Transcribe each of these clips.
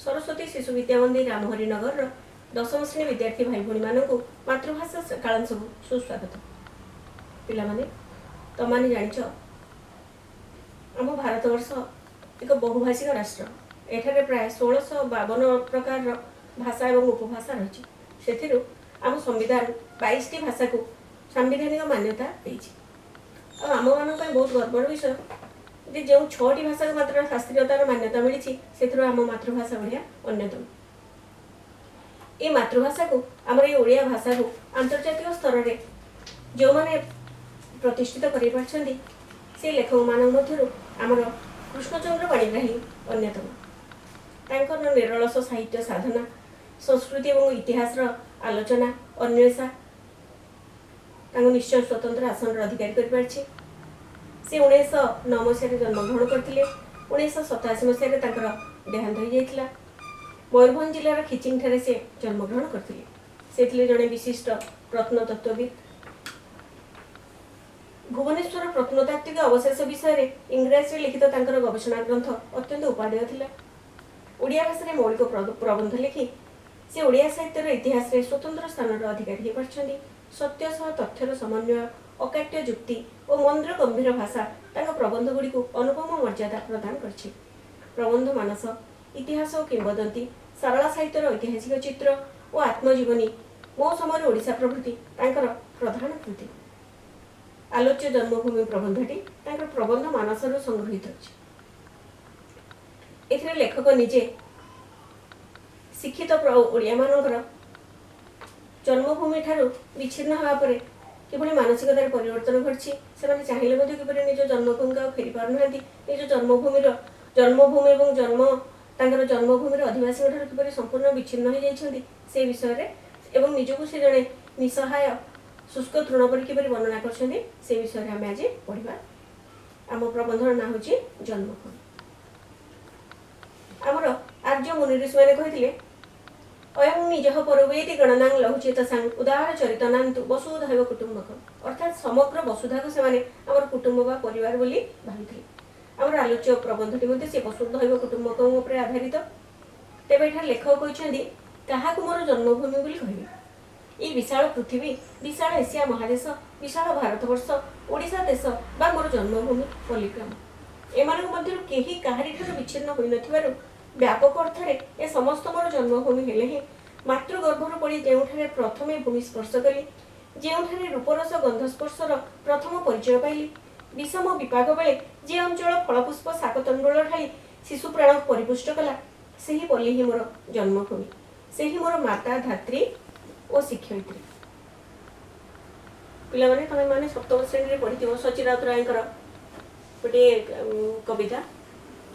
ସରସ୍ୱତୀ ଶିଶୁ ବିଦ୍ୟା ମନ୍ଦିର ରାମହରି ନଗରର ଦଶମ ଶ୍ରେଣୀ ବିଦ୍ୟାର୍ଥୀ ଭାଇ ଭଉଣୀମାନଙ୍କୁ ମାତୃଭାଷା କାଳାଂଶକୁ ସୁସ୍ୱାଗତ। ପିଲାମାନେ, ତମାନେ ଜାଣିଛ, ଆମ ଭାରତବର୍ଷ ଏକ ବହୁଭାଷିକ ରାଷ୍ଟ୍ର। ଏଠାରେ ପ୍ରାୟ 1652 ପ୍ରକାରର ଭାଷା ଏବଂ ଉପଭାଷା ରହିଛି। ସେଥିରୁ ଆମ ସମ୍ବିଧାନ 22ଟି ଭାଷାକୁ ସାମ୍ବିଧାନିକ ମାନ୍ୟତା ଦେଇଛି। ଆଉ ଆମମାନଙ୍କ ପାଇଁ ବହୁତ ଗର୍ବର ବିଷୟ ଯେ ଯେଉଁ 6ଟି ଭାଷାକୁ ମାତ୍ର ଶାସ୍ତ୍ରୀୟତାର ମାନ୍ୟତା ମିଳିଛି, ସେଥିରୁ ଆମ ମାତୃଭାଷା ଓଡ଼ିଆ ଅନ୍ୟତମ। ଏଇ ମାତୃଭାଷାକୁ, ଆମର ଏଇ ଓଡ଼ିଆ ଭାଷାକୁ ଆନ୍ତର୍ଜାତିକ ସ୍ତରରେ ଯେଉଁମାନେ ପ୍ରତିଷ୍ଠିତ କରିପାରିଛନ୍ତି, ସେ ଲେଖକମାନଙ୍କ ମଧ୍ୟରୁ ଆମର କୃଷ୍ଣଚନ୍ଦ୍ର ପାଣିଗ୍ରାହୀ ଅନ୍ୟତମ। ତାଙ୍କର ନିରଳସ ସାହିତ୍ୟ ସାଧନା, ସଂସ୍କୃତି ଏବଂ ଇତିହାସର ଆଲୋଚନା, ଅନ୍ୱେଷା ତାଙ୍କୁ ନିଶ୍ଚୟ ସ୍ୱତନ୍ତ୍ର ଆସନର ଅଧିକାରୀ କରିପାରିଛି। ସେ 1909 ମସିହାରେ ଜନ୍ମଗ୍ରହଣ କରିଥିଲେ। 1987 ମସିହାରେ ତାଙ୍କର ଦେହାନ୍ତ ହୋଇଯାଇଥିଲା। ମୟୂରଭଞ୍ଜ ଜିଲ୍ଲାର ଖିଚିଙ୍ଗଠାରେ ସେ ଜନ୍ମଗ୍ରହଣ କରିଥିଲେ। ସେ ଥିଲେ ଜଣେ ବିଶିଷ୍ଟ ପ୍ରତ୍ନତତ୍ତ୍ୱବିତ୍। ଭୁବନେଶ୍ୱର ପ୍ରତ୍ନତାତ୍ତ୍ୱିକ ଅବଶେଷ ବିଷୟରେ ଇଂରାଜୀରେ ଲିଖିତ ତାଙ୍କର ଗବେଷଣା ଗ୍ରନ୍ଥ ଅତ୍ୟନ୍ତ ଉପାଦେୟ ଥିଲା। ଓଡ଼ିଆ ଭାଷାରେ ମୌଳିକ ପ୍ରବନ୍ଧ ଲେଖି ସେ ଓଡ଼ିଆ ସାହିତ୍ୟର ଇତିହାସରେ ସ୍ୱତନ୍ତ୍ର ସ୍ଥାନର ଅଧିକାରୀ ହୋଇପାରିଛନ୍ତି। ସତ୍ୟ ସହ ତଥ୍ୟର ସମନ୍ୱୟ, ଅକାଟ୍ୟ ଯୁକ୍ତି ଓ ମନ୍ଦ୍ର ଗମ୍ଭୀର ଭାଷା ତାଙ୍କ ପ୍ରବନ୍ଧ ଗୁଡ଼ିକୁ ଅନୁପମ ମର୍ଯ୍ୟାଦା ପ୍ରଦାନ କରିଛି। ପ୍ରବନ୍ଧ ମାନସ, ଇତିହାସ ଓ କିମ୍ବଦନ୍ତୀ, ସାରଳା ସାହିତ୍ୟର ଐତିହାସିକ ଚିତ୍ର ଓ ଆତ୍ମଜୀବନୀ, ମୋ ସମୟରେ ଓଡ଼ିଶା ପ୍ରଭୃତି ତାଙ୍କର ପ୍ରଧାନ କୃତି। ଆଲୋଚ୍ୟ ଜନ୍ମଭୂମି ପ୍ରବନ୍ଧଟି ତାଙ୍କର ପ୍ରବନ୍ଧ ମାନସରୁ ସଂଗୃହୀତ ଅଛି। ଏଥିରେ ଲେଖକ ନିଜେ ଶିକ୍ଷିତ ଓଡ଼ିଆମାନଙ୍କର ଜନ୍ମଭୂମି ଠାରୁ ବିଚ୍ଛିନ୍ନ ହେବା ପରେ କିଭଳି ମାନସିକତାରେ ପରିବର୍ତ୍ତନ ଘଟିଛି, ସେମାନେ ଚାହିଁଲେ ମଧ୍ୟ କିପରି ନିଜ ଜନ୍ମଭୂମିକୁ ଆଉ ଫେରି ପାରୁନାହାନ୍ତି, ନିଜ ଜନ୍ମଭୂମିର ଜନ୍ମଭୂମି ଏବଂ ଜନ୍ମ ତାଙ୍କର ଜନ୍ମଭୂମିର ଅଧିବାସୀଙ୍କ ଠାରୁ କିପରି ସମ୍ପୂର୍ଣ୍ଣ ବିଚ୍ଛିନ୍ନ ହୋଇଯାଇଛନ୍ତି ସେ ବିଷୟରେ, ଏବଂ ନିଜକୁ ସେ ଜଣେ ନିଃସହାୟ ଶୁଷ୍କ ତୃଣ ପରି କିପରି ବର୍ଣ୍ଣନା କରିଛନ୍ତି, ସେ ବିଷୟରେ ଆମେ ଆଜି ପଢ଼ିବା। ଆମ ପ୍ରବନ୍ଧର ନାଁ ହେଉଛି ଜନ୍ମଭୂମି। ଆମର ଆର୍ଯ୍ୟ ମୁନି ଋଷିମାନେ କହିଥିଲେ, ଅୟଂ ନିଜଃ ପରବେତି ଗଣନାଂ ଲଘୁଚେତସାଂ ଉଦାର ଚରିତନାନ୍ତୁ ବସୁଧୈବ କୁଟୁମ୍ବକ। ଅର୍ଥାତ୍ ସମଗ୍ର ବସୁଧାକୁ ସେମାନେ ଆମର କୁଟୁମ୍ବ ବା ପରିବାର ବୋଲି ଭାବିଥିଲେ। ଆମର ଆଲୋଚ୍ୟ ପ୍ରବନ୍ଧଟି ମଧ୍ୟ ସେ ବସୁଧୈବ କୁଟୁମ୍ବକଙ୍କ ଉପରେ ଆଧାରିତ। ତେବେ ଏଠାରେ ଲେଖକ କହିଛନ୍ତି, କାହାକୁ ମୋର ଜନ୍ମଭୂମି ବୋଲି କହିବି? ଏଇ ବିଶାଳ ପୃଥିବୀ, ବିଶାଳ ଏସିଆ ମହାଦେଶ, ବିଶାଳ ଭାରତବର୍ଷ, ଓଡ଼ିଶା ଦେଶ ବା ମୋର ଜନ୍ମଭୂମି ପଲ୍ଲୀଗ୍ରାମ, ଏମାନଙ୍କ ମଧ୍ୟରୁ କେହି କାହାରିଠାରୁ ବିଚ୍ଛିନ୍ନ ହୋଇନଥିବାରୁ ବ୍ୟାପକ ଅର୍ଥରେ ଏ ସମସ୍ତ ମୋର ଜନ୍ମଭୂମି ହେଲେ ହିଁ ମାତୃଗର୍ଭରୁ ପଡ଼ି ଯେଉଁଠାରେ ପ୍ରଥମେ ଭୂମି ସ୍ପର୍ଶ କଲି, ଯେଉଁଠାରେ ରୂପରସ ଗନ୍ଧ ସ୍ପର୍ଶର ପ୍ରଥମ ପରିଚୟ ପାଇଲି, ବିଷମ ବିପାକ ବେଳେ ଯେ ଅଞ୍ଚଳ ଫଳପୁଷ୍ପ ଶାକତଣ୍ଡୁଳ ଢାଳି ଶିଶୁ ପ୍ରାଣକୁ ପରିପୁଷ୍ଟ କଲା, ସେହି ପଲ୍ଲୀ ହିଁ ମୋର ଜନ୍ମଭୂମି, ସେହି ମୋର ମାତା, ଧାତ୍ରୀ ଓ ଶିକ୍ଷୟିତ୍ରୀ। ପିଲାମାନେ, ତମେ ମାନେ ସପ୍ତମ ଶ୍ରେଣୀରେ ପଢ଼ିଥିବ ସଚି ରାଉତରାୟଙ୍କର ଗୋଟିଏ କବିତା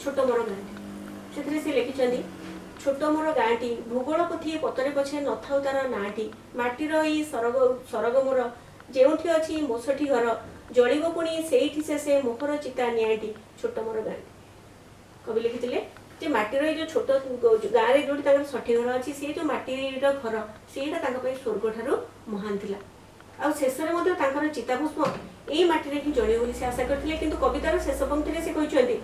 ଛୋଟ ମୋର ଗାଁଟି। ସେଥିରେ ସେ ଲେଖିଛନ୍ତି, ଛୋଟ ମୋର ଗାଁଟି ଭୂଗୋଳ ପୋଥିଏ ପତରେ ପଛେ ନଥାଉ ତାର ନାଁଟି, ମାଟିର ଏଇ ସରଗ ସରଗ ମୋର ଯେଉଁଠି ଅଛି ମୋଷଠି ଘର, ଜଳିବ ପୁଣି ସେଇଠି ଶେଷେ ମୋହର ଚିତା ନିଆଁଟି, ଛୋଟ ମୋର ଗାଁଟି। କବି ଲେଖିଥିଲେ ଯେ ମାଟିର ଏଇ ଯେଉଁ ଛୋଟ ଗାଁରେ ଯେଉଁଠି ତାଙ୍କର ଷଠି ଘର ଅଛି, ସେ ଯେଉଁ ମାଟିର ଘର, ସେଇଟା ତାଙ୍କ ପାଇଁ ସ୍ୱର୍ଗ ଠାରୁ ମହାନ ଥିଲା। ଆଉ ଶେଷରେ ମଧ୍ୟ ତାଙ୍କର ଚିତାଭସ୍ମ ଏଇ ମାଟିରେ ହିଁ ଜଳିବ ବୋଲି ସେ ଆଶା କରିଥିଲେ। କିନ୍ତୁ କବିତାର ଶେଷ ପଙ୍କ୍ତିରେ ସେ କହିଛନ୍ତି,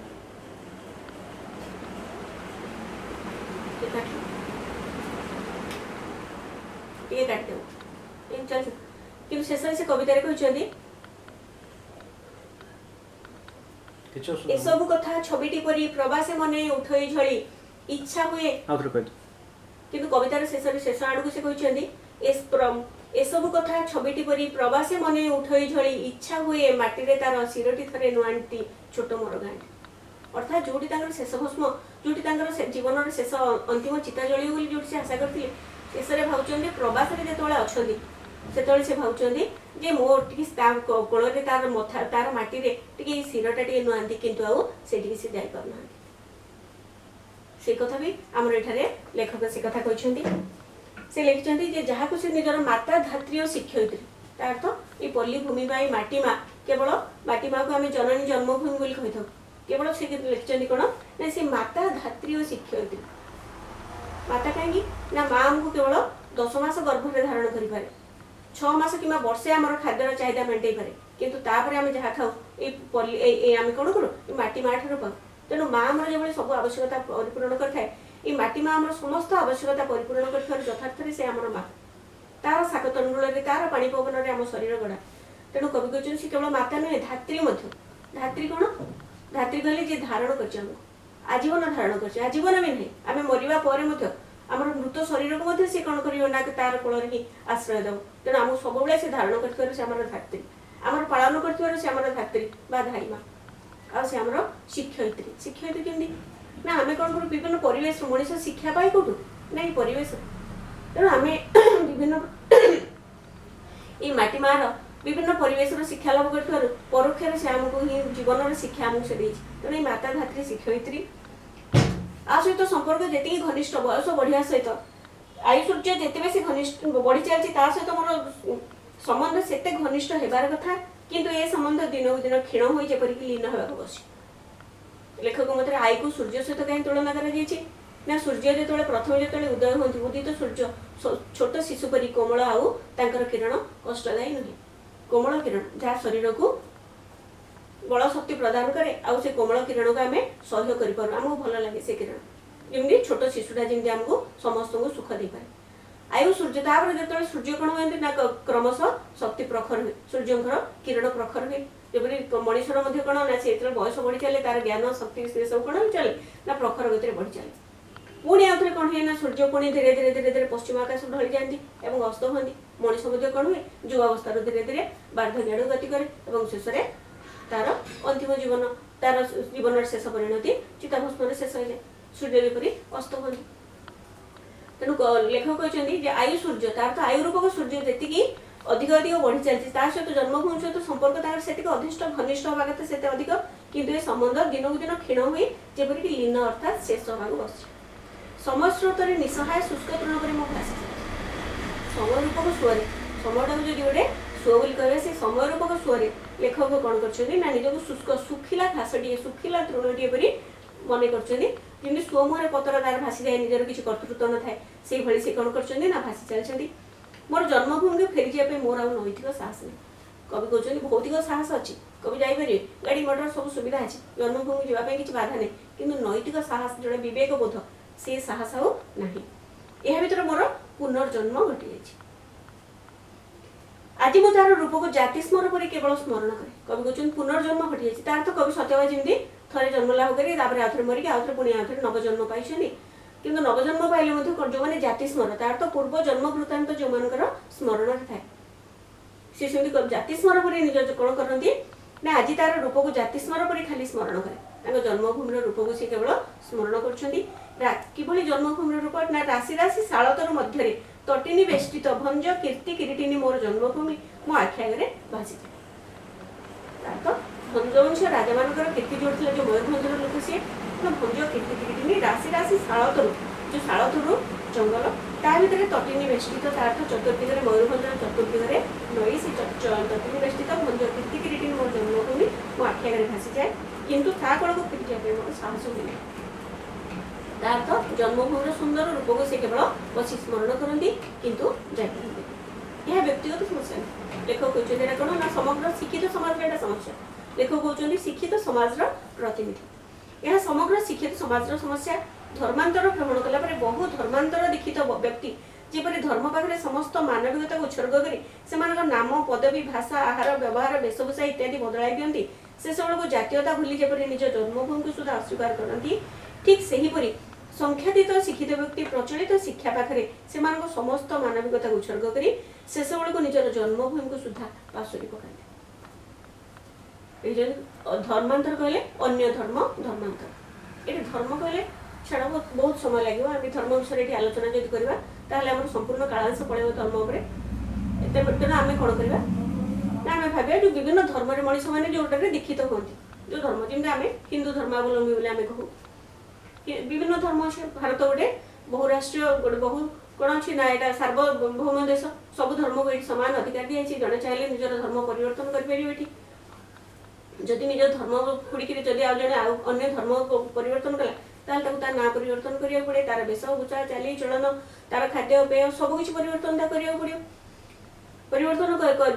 ଟିକେ କାଟିଦେବ, ଚାଲିଛି। କିନ୍ତୁ ଶେଷରେ ସେ କବିତାରେ କହିଛନ୍ତି, ଏସବୁ କଥା ଛବିଟି ପରି ପ୍ରବାସେ ମନେ ଉଠଇ ଝଳି, ଇଚ୍ଛା ହୁଏ। କିନ୍ତୁ କବିତାର ଶେଷରେ ଶେଷ ଆଡ଼କୁ ସେ କହିଛନ୍ତି, ଏସବୁ କଥା ଛବିଟି ପରି ପ୍ରବାସେ ମନେ ଉଠଇ ଝଳି, ଇଚ୍ଛା ହୁଏ ମାଟିରେ ତାର ଶିରଟି ଥରେ ନୁଆନ୍ତି, ଛୋଟ ମୋର ଗାଁଟି। ଅର୍ଥାତ୍ ଯୋଉଠି ତାଙ୍କର ଶେଷ ଭସ୍ମ, ଯୋଉଠି ତାଙ୍କର ଜୀବନର ଶେଷ ଅନ୍ତିମ ଚିତା ଜଳିବ ବୋଲି ଯୋଉଠି ସେ ଆଶା କରିଥିଲେ, ଶେଷରେ ଭାବୁଛନ୍ତି, ପ୍ରବାସରେ ଯେତେବେଳେ ଅଛନ୍ତି ସେତେବେଳେ ସେ ଭାବୁଛନ୍ତି ଯେ ମୋ ଟିକେ ତା କୋଳରେ, ତାର ମଥା, ତାର ମାଟିରେ ଟିକେ ଏଇ ଶିରଟା ଟିକେ ନୁଆନ୍ତି। କିନ୍ତୁ ଆଉ ସେଠିକି ସେ ଯାଇପାରୁନାହାନ୍ତି। ସେ କଥା ବି ଆମର ଏଠାରେ ଲେଖକ ସେ କଥା କହିଛନ୍ତି। ସେ ଲେଖିଛନ୍ତି ଯେ ଯାହାକୁ ସେ ନିଜର ମାତା, ଧାତ୍ରୀ ଓ ଶିକ୍ଷୟିତ୍ରୀ, ତା ଅର୍ଥ ଏଇ ପଲ୍ଲୀ ଭୂମି ବା ଏଇ ମାଟି ମା, କେବଳ ମାଟି ମାକୁ ଆମେ ଜନନୀ ଜନ୍ମଭୂମି ବୋଲି କହିଥାଉ, କେବଳ ସେ ଲେଖିଛନ୍ତି କ'ଣ ନା ସେ ମାତା, ଧାତ୍ରୀ ଓ ଶିକ୍ଷୟିତ୍ରୀ। ମାତା କାହିଁକି ନା ମା ଆମକୁ କେବଳ 10 ମାସ ଗର୍ଭରେ ଧାରଣ କରିପାରେ, 6 ମାସ କିମ୍ବା ବର୍ଷେ ଆମର ଖାଦ୍ୟର ଚାହିଦା ମେଣ୍ଟେଇ ପାରେ, କିନ୍ତୁ ତାପରେ ଆମେ ଯାହା ଖାଉ ଏଇ ପଲ୍ଲୀ ଏଇ ଆମେ କ'ଣ କରୁ, ଏଇ ମାଟି ମା ଠାରୁ ପାଉ। ତେଣୁ ମା ଆମର ଯେଭଳି ସବୁ ଆବଶ୍ୟକତା ପରିପୂରଣ କରିଥାଏ, ଏଇ ମାଟି ମା ଆମର ସମସ୍ତ ଆବଶ୍ୟକତା ପରିପୂରଣ କରିଥିବାରୁ ଯଥାର୍ଥରେ ସେ ଆମର ମା। ତାର ଶାକ ତଣ୍ଡୁଳରେ, ତାର ପାଣି ପବନରେ ଆମ ଶରୀର ଗଢ଼ା। ତେଣୁ କବି କହିଛନ୍ତି ସେ କେବଳ ମାତା ନୁହେଁ, ଧାତ୍ରୀ ମଧ୍ୟ। ଧାତ୍ରୀ କ'ଣ? ଧାତ୍ରୀ କହିଲେ ଯିଏ ଧାରଣ କରିଛି ଆମକୁ, ଆଜୀବନ ଧାରଣ କରିଛି। ଆଜୀବନ ବି ନୁହେଁ, ଆମେ ମରିବା ପରେ ମଧ୍ୟ ଆମର ମୃତ ଶରୀରକୁ ମଧ୍ୟ ସେ କ'ଣ କରିବ ନା ତାର କୋଳରେ ହିଁ ଆଶ୍ରୟ ଦେବ। ତେଣୁ ଆମକୁ ସବୁବେଳେ ସେ ଧାରଣ କରିଥିବାରୁ ସେ ଆମର ଧାତ୍ରୀ, ଆମର ପାଳନ କରିଥିବାରୁ ସେ ଆମର ଧାତ୍ରୀ ବା ଧାଇମା। ଆଉ ସେ ଆମର ଶିକ୍ଷୟିତ୍ରୀ। ଶିକ୍ଷୟିତ୍ରୀ କେମିତି ନା ଆମେ କ'ଣ କରୁ, ବିଭିନ୍ନ ପରିବେଶ, ମଣିଷ ଶିକ୍ଷା ପାଏ କୋଉଠୁ ନା ଏଇ ପରିବେଶ। ତେଣୁ ଆମେ ବିଭିନ୍ନ ଏଇ ମାଟି ମାର ବିଭିନ୍ନ ପରିବେଶର ଶିକ୍ଷା ଲାଭ କରିଥିବାରୁ ପରୋକ୍ଷରେ ସେ ଆମକୁ ହିଁ ଜୀବନର ଶିକ୍ଷା ଆମକୁ ସେ ଦେଇଛି। ତେଣୁ ଏଇ ମାତା ଧାତ୍ରୀ ଶିକ୍ଷୟିତ୍ରୀ। ଆ ସହିତ ସମ୍ପର୍କ ଯେତିକି ଘନିଷ୍ଠ, ବୟସ ବଢ଼ିବା ସହିତ ଆୟୁସୂର୍ଯ୍ୟ ଯେତେ ବେଶୀ ଘନିଷ୍ଠ ବଢ଼ି ଚାଲିଛି, ତା ସହିତ ମୋର ସମ୍ବନ୍ଧ ସେତେ ଘନିଷ୍ଠ ହେବାର କଥା। କିନ୍ତୁ ଏ ସମ୍ବନ୍ଧ ଦିନକୁ ଦିନ କ୍ଷୀଣ ହୋଇ ଯେପରିକି ଲୀନ ହେବାକୁ ବସିଛି। ଲେଖକ ମତରେ ଆଇକୁ ସୂର୍ଯ୍ୟ ସହିତ କାହିଁ ତୁଳନା କରାଯାଇଛି ନା ସୂର୍ଯ୍ୟ ଯେତେବେଳେ ପ୍ରଥମେ ଯେତେବେଳେ ଉଦୟ ହୁଅନ୍ତି, ଉଦିତ ସୂର୍ଯ୍ୟ ଛୋଟ ଶିଶୁ ପରି କୋମଳ, ଆଉ ତାଙ୍କର କିରଣ କଷ୍ଟଦାୟୀ ନୁହେଁ। କୋମଳ କିରଣ ଯାହା ଶରୀରକୁ ବଳ ଶକ୍ତି ପ୍ରଦାନ କରେ, ଆଉ ସେ କୋମଳ କିରଣକୁ ଆମେ ସହ୍ୟ କରିପାରୁ, ଆମକୁ ଭଲ ଲାଗେ ସେ କିରଣ। ଯେମିତି ଛୋଟ ଶିଶୁଟା ଯେମିତି ଆମକୁ ସମସ୍ତଙ୍କୁ ସୁଖ ଦେଇପାରେ। ଆୟୁ ସୂର୍ଯ୍ୟ, ତାପରେ ଯେତେବେଳେ ସୂର୍ଯ୍ୟ କ'ଣ ହୁଅନ୍ତି ନା କ୍ରମଶଃ ଶକ୍ତି ପ୍ରଖର ହୁଏ, ସୂର୍ଯ୍ୟଙ୍କର କିରଣ ପ୍ରଖର ହୁଏ। ଯେପରି ମଣିଷର ମଧ୍ୟ କ'ଣ ନା ସେ ଯେତେବେଳେ ବୟସ ବଢ଼ି ଚାଲେ ତାର ଜ୍ଞାନ ଶକ୍ତି ସେ ସବୁ କ'ଣ ହେଇ ଚାଲେ ନା ପ୍ରଖର ଗତିରେ ବଢ଼ି ଚାଲେ। ପୁଣି ଆଉଥରେ କ'ଣ ହୁଏ ନା ସୂର୍ଯ୍ୟ ପୁଣି ଧୀରେ ଧୀରେ ଧୀରେ ଧୀରେ ପଶ୍ଚିମ ଆକାଶକୁ ଢଳି ଯାଆନ୍ତି ଏବଂ ଅସ୍ତ ହୁଅନ୍ତି। ମଣିଷ ମଧ୍ୟ କ'ଣ ହୁଏ, ଯୁବାବସ୍ଥାରୁ ଧୀରେ ଧୀରେ ବାର୍ଦ୍ଧକ୍ୟ ଆଡ଼କୁ ଗତି କରେ ଏବଂ ଶେଷରେ ତାର ଅନ୍ତିମ ଜୀବନ, ତାର ଜୀବନର ଶେଷ ପରିଣତି ଚିତାଭସ୍ମରେ ଶେଷ ହେଇଯାଏ, ସୂର୍ଯ୍ୟ ଯେପରି ଅସ୍ତ ହୁଅନ୍ତି। ତେଣୁ ଲେଖକ କହିଛନ୍ତି ଯେ ଆୟୁ ସୂର୍ଯ୍ୟ, ତାର ତ ଆୟୁ ରୂପକ ସୂର୍ଯ୍ୟ ଯେତିକି ଅଧିକ ଅଧିକ ବଢ଼ି ଚାଲିଛି, ତା ସହିତ ଜନ୍ମଭୂମି ସହିତ ସମ୍ପର୍କ ତାଙ୍କର ସେତିକି ଅଧିଷ୍ଠ ଘନିଷ୍ଠ ହେବା କଥା ସେତେ ଅଧିକ, କିନ୍ତୁ ଏ ସମ୍ବନ୍ଧ ଦିନକୁ ଦିନ କ୍ଷୀଣ ହୋଇ ଯେପରିକି ଲୀନ ଅର୍ଥାତ୍ ଶେଷ ହେବାକୁ ବସିଛି। ସମୟ ସ୍ରୋତରେ ନିଃସହାୟ ଶୁଷ୍କ ତୃଣ ପରି ମୁଁ ଭାସି ଚାଲିଛି। ସମୟ ରୂପକ ସୁଅରେ, ସମୟଟାକୁ ଯଦି ଗୋଟେ ସୁଅ ବୋଲି କହିବା, ସେ ସମୟ ରୂପକ ସୁଅରେ ଲେଖକ କ'ଣ କରିଛନ୍ତି ନା ନିଜକୁ ଶୁଷ୍କ ଶୁଖିଲା ଘାସଟିଏ, ଶୁଖିଲା ତୃଣଟିଏ ପରି ମନେ କରୁଛନ୍ତି। ଯେମିତି ସୁଅ ମୁହଁରେ ପତର ତାର ଭାସିଯାଏ, ନିଜର କିଛି କର୍ତ୍ତୃତ୍ୱ ନଥାଏ, ସେଇଭଳି ସେ କ'ଣ କରିଛନ୍ତି ନା ଭାସି ଚାଲିଛନ୍ତି। ମୋର ଜନ୍ମଭୂମିକୁ ଫେରିଯିବା ପାଇଁ ମୋର ଆଉ ନୈତିକ ସାହସ ନାହିଁ। କବି କହୁଛନ୍ତି ଭୌତିକ ସାହସ ଅଛି, କବି ଯାଇପାରିବେ, ଗାଡ଼ି ମଟର ସବୁ ସୁବିଧା ଅଛି, ଜନ୍ମଭୂମି ଯିବା ପାଇଁ କିଛି ବାଧା ନାହିଁ, କିନ୍ତୁ ନୈତିକ ସାହସ ଯୋଉଟା ବିବେକ ବୋଧ, ସେ ସାହସ ଆଉ ନାହିଁ। ଏହା ଭିତରେ ମୋର ପୁନର୍ଜନ୍ମ ଘଟିଯାଇଛି। ଆଜି ମୁଁ ତାର ରୂପକୁ ଜାତିସ୍ମର ପରି କେବଳ ସ୍ମରଣ କରେ। କବି କହୁଛନ୍ତି ପୁନର୍ଜନ୍ମ ଘଟିଯାଇଛି, ତାର ତ କବି ସତ୍ୟବା ଯେମିତି ଥରେ ଜନ୍ମ ଲାଭ କରି ତାପରେ ଆଉଥରେ ମରିକି ଆଉଥରେ ପୁଣି ଆଉଥରେ ନବଜନ୍ମ ପାଇଛନ୍ତି, କିନ୍ତୁ ନବଜନ୍ମ ପାଇଲେ ମଧ୍ୟ ଯେଉଁମାନେ ଜାତିସ୍ମର, ତାର ତ ପୂର୍ବ ଜନ୍ମ ବୃତ୍ତାନ୍ତ ଯେଉଁମାନଙ୍କର ସ୍ମରଣରେ ଥାଏ, ସେ ସେମିତି ଜାତିସ୍ମର ପରି ନିଜ କ'ଣ କରନ୍ତି ନା ଆଜି ତାର ରୂପକୁ ଜାତିସ୍ମର ପରି ଖାଲି ସ୍ମରଣ କରେ। ତାଙ୍କ ଜନ୍ମଭୂମିର ରୂପକୁ ସେ କେବଳ ସ୍ମରଣ କରୁଛନ୍ତି। କିଭଳି ଜନ୍ମଭୂମିର ରୂପ ନା ରାଶି ରାଶି ଶାଳତରୁ ମଧ୍ୟରେ ତଟିନୀ ବେଷ୍ଟିତ ଭଞ୍ଜ କୀର୍ତ୍ତି କିରୀଟିନୀ ମୋର ଜନ୍ମଭୂମି ମୋ ଆଖି ଆଗରେ ଭାସିଥାଏ। ତାର ତ ଭଞ୍ଜବଂଶ ରାଜାମାନଙ୍କର କୀର୍ତ୍ତି ଯୋଉଠି ଥିଲା, ଯୋଉ ମୟୂରଭଞ୍ଜର ଲୋକ ସିଏ, ଭଞ୍ଜ କୀର୍ତ୍ତି କିରୀଟିନୀ ରାଶି ରାଶି ଶାଳତରୁ, ଯୋଉ ଶାଳତରୁ ଜଙ୍ଗଲ, ତା ଭିତରେ ତଟିନୀ ବେଷ୍ଟିତ, ତାର ତ ଚତୁର୍ଦିଗରେ ମୟୂରଭଞ୍ଜର ଚତୁର୍ଦିଗରେ ନଈ, ସେ ତଟିନୀ ବେଷ୍ଟିତ ଭଞ୍ଜ କୀର୍ତ୍ତି କିରୀଟିନୀ ମୋର ଜନ୍ମଭୂମି ମୋ ଆଖି ଆଗରେ ଭାସିଯାଏ, କିନ୍ତୁ ତା କୂଳକୁ ଫେରିଯିବା ପାଇଁ ମୋର ସାହସ ହୁଏନି। ତାର ତ ଜନ୍ମଭୂମିର ସୁନ୍ଦର ରୂପକୁ ସେ କେବଳ ବସି ସ୍ମରଣ କରନ୍ତି, କିନ୍ତୁ ଯାଇପାରନ୍ତି। ଏହା ବ୍ୟକ୍ତିଗତ ସମସ୍ୟା ନୁହେଁ। ଲେଖକ କହୁଛନ୍ତି ଏଇଟା କ'ଣ ନା ସମଗ୍ର ଶିକ୍ଷିତ ସମାଜର ଏଇଟା ସମସ୍ୟା। ଲେଖକ କହୁଛନ୍ତି ଶିକ୍ଷିତ ସମାଜର ପ୍ରତିନିଧି। ଏହା ସମଗ୍ର ଶିକ୍ଷିତ ସମାଜର ସମସ୍ୟା। ଧର୍ମାନ୍ତର ଗ୍ରହଣ କଲା ପରେ ବହୁ ଧର୍ମାନ୍ତର ଦୀକ୍ଷିତ ବ୍ୟକ୍ତି ଯେପରି ଧର୍ମ ପାଖରେ ସମସ୍ତ ମାନବିକତାକୁ ଉତ୍ସର୍ଗ କରି ସେମାନଙ୍କ ନାମ, ପଦବୀ, ଭାଷା, ଆହାର, ବ୍ୟବହାର, ବେଶଭୂଷା ଇତ୍ୟାଦି ବଦଳାଇ ଦିଅନ୍ତି, ସେସବୁକୁ ଜାତୀୟତା ଭୁଲି ଯେପରି ନିଜ ଜନ୍ମଭୂମିକୁ ସୁଦ୍ଧା ଅସ୍ୱୀକାର କରନ୍ତି, ଠିକ୍ ସେହିପରି ସଂଖ୍ୟାତୀତ ଶିକ୍ଷିତ ବ୍ୟକ୍ତି ପ୍ରଚଳିତ ଶିକ୍ଷା ପାଖରେ ସେମାନଙ୍କ ସମସ୍ତ ମାନବିକତାକୁ ଉତ୍ସର୍ଗ କରି ଶେଷବେଳକୁ ନିଜର ଜନ୍ମଭୂମିକୁ ସୁଦ୍ଧା ପାଶୋରି ପକାନ୍ତି। ଏଇ ଯେଉଁ ଧର୍ମାନ୍ତର କହିଲେ ଅନ୍ୟ ଧର୍ମ ଧର୍ମାନ୍ତର, ଏଠି ଧର୍ମ କହିଲେ ଛାଡ଼ ବହୁତ ସମୟ ଲାଗିବ। ଆମେ ଧର୍ମ ବିଷୟରେ ଏଠି ଆଲୋଚନା ଯଦି କରିବା ତାହେଲେ ଆମର ସମ୍ପୂର୍ଣ୍ଣ କାଳାଂଶ ପଳେଇବ ଧର୍ମ ଉପରେ। ତେଣୁ ଆମେ କ'ଣ କରିବା ନା ଆମେ ଭାବିବା ଯେଉଁ ବିଭିନ୍ନ ଧର୍ମରେ ମଣିଷମାନେ ଯେଉଁଟାରେ ଦୀକ୍ଷିତ ହୁଅନ୍ତି, ଯେଉଁ ଧର୍ମ, ଯେମିତି ଆମେ ହିନ୍ଦୁ ଧର୍ମାବଲମ୍ବୀ ବୋଲି ଆମେ କହୁ, ବିଭିନ୍ନ ଧର୍ମ ଅଛି। ଭାରତ ଗୋଟେ ବହୁରାଷ୍ଟ୍ରୀୟ, ଗୋଟେ ବହୁ କ'ଣ ଅଛି ନା ଏଇଟା ସାର୍ବଭୌମ ଦେଶ, ସବୁ ଧର୍ମକୁ ଏଠି ସମାନ ଅଧିକାର ଦିଆଯାଇଛି। ଜଣେ ଚାହିଁଲେ ନିଜର ଧର୍ମ ପରିବର୍ତ୍ତନ କରିପାରିବ ଏଠି। ଯଦି ନିଜ ଧର୍ମ ହୁଡ଼ିକିରି ଯଦି ଆଉ ଜଣେ ଆଉ ଅନ୍ୟ ଧର୍ମ ପରିବର୍ତ୍ତନ କଲା, ତାହେଲେ ତାକୁ ତା ନାଁ ପରିବର୍ତ୍ତନ କରିବାକୁ ପଡ଼େ, ତାର ବେଶଭୂଷା, ଚାଲିଚଳନ, ତାର ଖାଦ୍ୟପେୟ ସବୁ କିଛି ପରିବର୍ତ୍ତନ ତାକୁ କରିବାକୁ ପଡ଼ିବ। ପରିବର୍ତ୍ତନ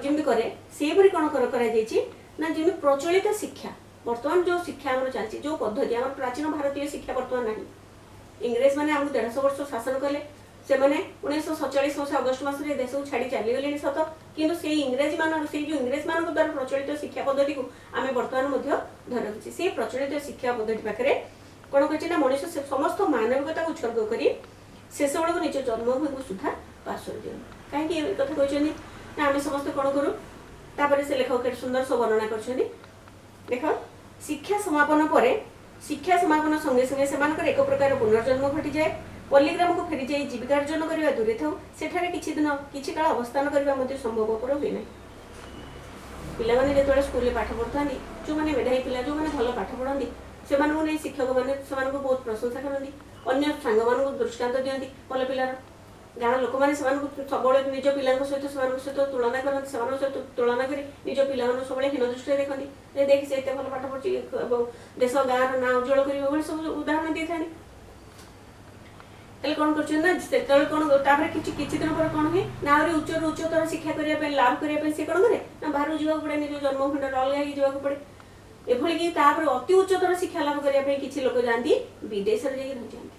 ଯେମିତି କରେ ସେହିପରି କ'ଣ କରାଯାଇଛି ନା ଯେମିତି ପ୍ରଚଳିତ ଶିକ୍ଷା, ବର୍ତ୍ତମାନ ଯେଉଁ ଶିକ୍ଷା ଆମର ଚାଲିଛି, ଯେଉଁ ପଦ୍ଧତି ଆମର ପ୍ରାଚୀନ ଭାରତୀୟ ଶିକ୍ଷା ବର୍ତ୍ତମାନ ନାହିଁ, ଇଂରେଜମାନେ ଆମକୁ 150 ବର୍ଷ ଶାସନ କଲେ। ସେମାନେ 1947 ମସିହା ଅଗଷ୍ଟ ମାସରେ ଦେଶକୁ ଛାଡ଼ି ଚାଲିଗଲେଣି ସତ, କିନ୍ତୁ ସେଇ ଇଂରେଜମାନଙ୍କ, ସେଇ ଯେଉଁ ଇଂରେଜମାନଙ୍କ ଦ୍ୱାରା ପ୍ରଚଳିତ ଶିକ୍ଷା ପଦ୍ଧତିକୁ ଆମେ ବର୍ତ୍ତମାନ ମଧ୍ୟ ଧରି ରଖିଛେ। ସେଇ ପ୍ରଚଳିତ ଶିକ୍ଷା ପଦ୍ଧତି ପାଖରେ କ'ଣ କରିଛି ନା, ମଣିଷ ସେ ସମସ୍ତ ମାନବିକତାକୁ ଉତ୍ସର୍ଗ କରି ଶେଷ ବେଳକୁ ନିଜ ଜନ୍ମଭୂମିକୁ ସୁଦ୍ଧା ପାଶୋରି ଦିଅନ୍ତି। କାହିଁକି ଏ କଥା କହିଛନ୍ତି ନା, ଆମେ ସମସ୍ତେ କ'ଣ କରୁ? ତାପରେ ସେ ଲେଖକ କେତେ ସୁନ୍ଦର ସବୁ ବର୍ଣ୍ଣନା କରିଛନ୍ତି ଦେଖ। ଶିକ୍ଷା ସମାପନ ପରେ, ଶିକ୍ଷା ସମାପନ ସଙ୍ଗେ ସଙ୍ଗେ ସେମାନଙ୍କର ଏକ ପ୍ରକାର ପୁନର୍ଜନ୍ମ ଘଟିଯାଏ। ପଲ୍ଲୀଗ୍ରାମକୁ ଫେରିଯାଇ ଜୀବିକାର୍ଜନ କରିବା ଦୂରେ ଥାଉ, ସେଠାରେ କିଛି ଦିନ କିଛି କାଳ ଅବସ୍ଥାନ କରିବା ମଧ୍ୟ ସମ୍ଭବପର ହୁଏ ନାହିଁ। ପିଲାମାନେ ଯେତେବେଳେ ସ୍କୁଲରେ ପାଠ ପଢ଼ୁଥାନ୍ତି, ଯେଉଁମାନେ ମେଧାବୀ ପିଲା, ଯେଉଁମାନେ ଭଲ ପାଠ ପଢ଼ନ୍ତି, ସେମାନଙ୍କୁ ନେଇ ଶିକ୍ଷକମାନେ ସେମାନଙ୍କୁ ବହୁତ ପ୍ରଶଂସା କରନ୍ତି, ଅନ୍ୟ ସାଙ୍ଗମାନଙ୍କୁ ଦୃଷ୍ଟାନ୍ତ ଦିଅନ୍ତି ଭଲ ପିଲାର। ଗାଁ ଲୋକମାନେ ସେମାନଙ୍କୁ ସବୁବେଳେ ନିଜ ପିଲାଙ୍କ ସହିତ, ସେମାନଙ୍କ ସହିତ ତୁଳନା କରନ୍ତି। ସେମାନଙ୍କ ସହିତ ତୁଳନା କରି ନିଜ ପିଲାମାନଙ୍କୁ ସବୁବେଳେ ହୀନ ଦୃଷ୍ଟିରେ ଦେଖନ୍ତି ଯେ ଦେଖି, ସେ ଏତେ ଭଲ ପାଠ ପଢ଼ୁଛି ଏବଂ ଦେଶ ଗାଁର ନାଁ ଉଜ୍ଜଳ କରିବ ଭଳି ସବୁ ଉଦାହରଣ ଦେଇଥାନ୍ତି। ହେଲେ କ'ଣ କରୁଛନ୍ତି ନା, ସେତେବେଳେ କ'ଣ, ତାପରେ କିଛି କିଛି ଦିନ ପରେ କ'ଣ ହୁଏ ନା, ଆହୁରି ଉଚ୍ଚରୁ ଉଚ୍ଚତର ଶିକ୍ଷା କରିବା ପାଇଁ, ଲାଭ କରିବା ପାଇଁ ସେ କ'ଣ କରେ ନା, ବାହାରକୁ ଯିବାକୁ ପଡ଼େ, ନିଜ ଜନ୍ମଭୂମିଠାରୁ ଅଲଗା ହେଇକି ଯିବାକୁ ପଡ଼େ। ଏଭଳିକି ତାପରେ ଅତି ଉଚ୍ଚତର ଶିକ୍ଷା ଲାଭ କରିବା ପାଇଁ କିଛି ଲୋକ ଯାଆନ୍ତି, ବିଦେଶରେ ଯାଇକି ରହିଯାଆନ୍ତି।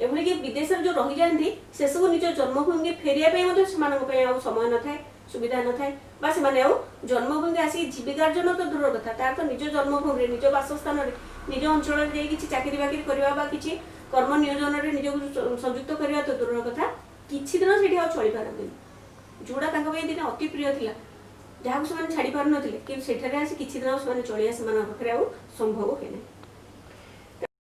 ଏଭଳିକି ବିଦେଶରେ ଯୋଉ ରହିଯାଆନ୍ତି, ସେସବୁ ନିଜ ଜନ୍ମଭୂମିକି ଫେରିବା ପାଇଁ ମଧ୍ୟ ସେମାନଙ୍କ ପାଇଁ ଆଉ ସମୟ ନଥାଏ, ସୁବିଧା ନଥାଏ, ବା ସେମାନେ ଆଉ ଜନ୍ମଭୂମିକି ଆସିକି ଜୀବିକାର୍ଜନ ତ ଦୂରର କଥା, ତାର ତ ନିଜ ଜନ୍ମଭୂମିରେ, ନିଜ ବାସସ୍ଥାନରେ, ନିଜ ଅଞ୍ଚଳରେ ଯାଇ କିଛି ଚାକିରି ବାକିରି କରିବା ବା କିଛି କର୍ମ ନିୟୋଜନରେ ନିଜକୁ ସଂଯୁକ୍ତ କରିବା ତ ଦୂରର କଥା, କିଛି ଦିନ ସେଠି ଆଉ ଚଳିପାରନ୍ତିନି। ଯୋଉଟା ତାଙ୍କ ପାଇଁ ଦିନେ ଅତି ପ୍ରିୟ ଥିଲା, ଯାହାକୁ ସେମାନେ ଛାଡ଼ି ପାରୁନଥିଲେ, କିନ୍ତୁ ସେଠାରେ ଆସି କିଛି ଦିନ ଆଉ ସେମାନେ ଚଳିବା ସେମାନଙ୍କ ପାଖରେ ଆଉ ସମ୍ଭବ ହୁଏ ନାହିଁ।